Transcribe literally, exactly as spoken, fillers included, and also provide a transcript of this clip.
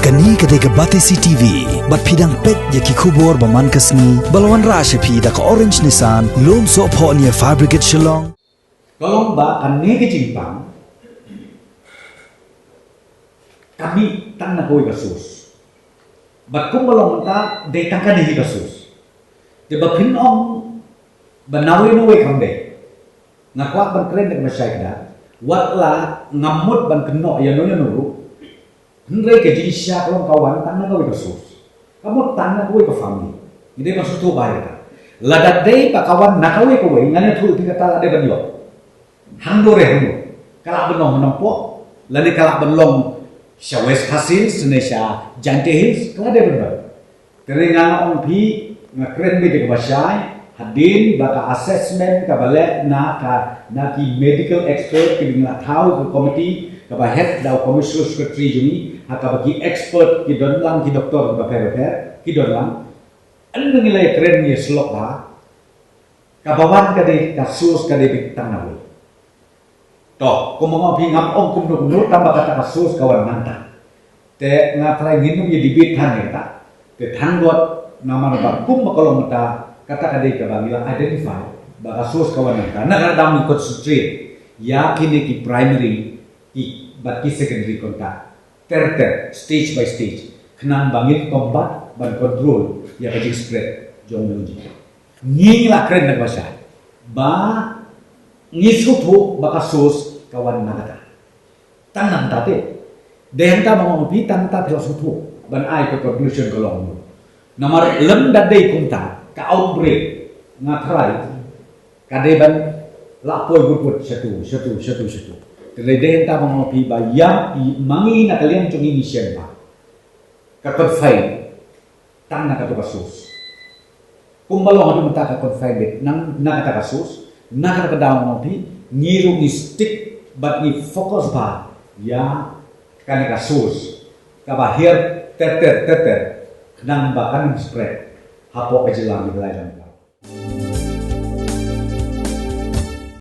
Kane ka dei ka Batesi T V, bad phi dang peit ïa ki khubor ba man ka sngi, ba la wanrah sha phi da ka Orange Nissan, Lumsohphoh near Fire Brigade Shillong. Ka long ba kane ka jingpang ka mih tang na kawei ka source. Bad kumba long mynta dei tang kane hi ka source. Te ba phin ong ba nawei nawei kam dei. Nga kwah ban kren da kaba shai kdar. Wat la ngam mut ban kynnoh ïano ïano ruh. Hynrei ka jingshisha ka long ka wan tang na kawei ka source. Ka mut tang na kawei ka family. Ngi dei ban sngewthuh bha ïa kata. Lada dei ba ka wan na kawei kawei, ngan ïathuh ïa phi kata la dei ban ïoh. Hangno re hangno. Ka lah ban long ha Nongpoh, lane ka lah ban long sha West Khasi Hills, ne sha Jaintia Hills, ka la dei ban long. Te nga ong phi, nga kren beit da kaba shai, hadien ba ka assessment kaba leh na ka, na ki medical expert kiba ngi la thaw ha ka committee kaba head da u commissioner secretary jong ngi, ha kaba ki expert ki don lang, ki doktor kiba pher bapher ki don lang. Ynda ngi la ïakren ngi ïasyllok bha, kaba wan ka dei ka source ka dei beit tang nawei. To, kumba nga ong phi, ngam ong kumno kumno, tang ba kata ka source ka wan nangta. Te nga tharai ngin ym ïa debate than ïa kata. Te thank God namar ba kumba ka long mynta, kata ka dei kaba ngi la identify ba ka source ka wan nangta. Na ka daw ngi concentrate ïa kine ki primary, ki, bad ki secondary contact ter ter, stage by stage, khnang ba ngin combat ban control ïa ka jingspread jong u jing. Ngi la kren da kaba shai ba ngi sngewthuh ba ka source ka wan na kata. Tang na kata te, dei hangta ba nga ong phi, tang kata phi la sngewthuh ban ai ka conclusion ka long. Namar lymda dei kumta ka outbreak, nga tharai ka dei ban la poi bud bud shatu shatu shatu shatu. Te dei hangta ba nga ong phi ba ïa i ma ngi na ka liang jong ngi ngi shem ba ka confine tang na kata ka source. Kumba long haduh mynta ka confine beit na kata ka source, na kata ka daw nga ong phi, ngi ruh ngi stick bad ngi focus bha ïa kane ka source kaba hiar ter ter ter ter, khnang ba kan ym spread hapoh ka jylla Meghalaya jong ngi.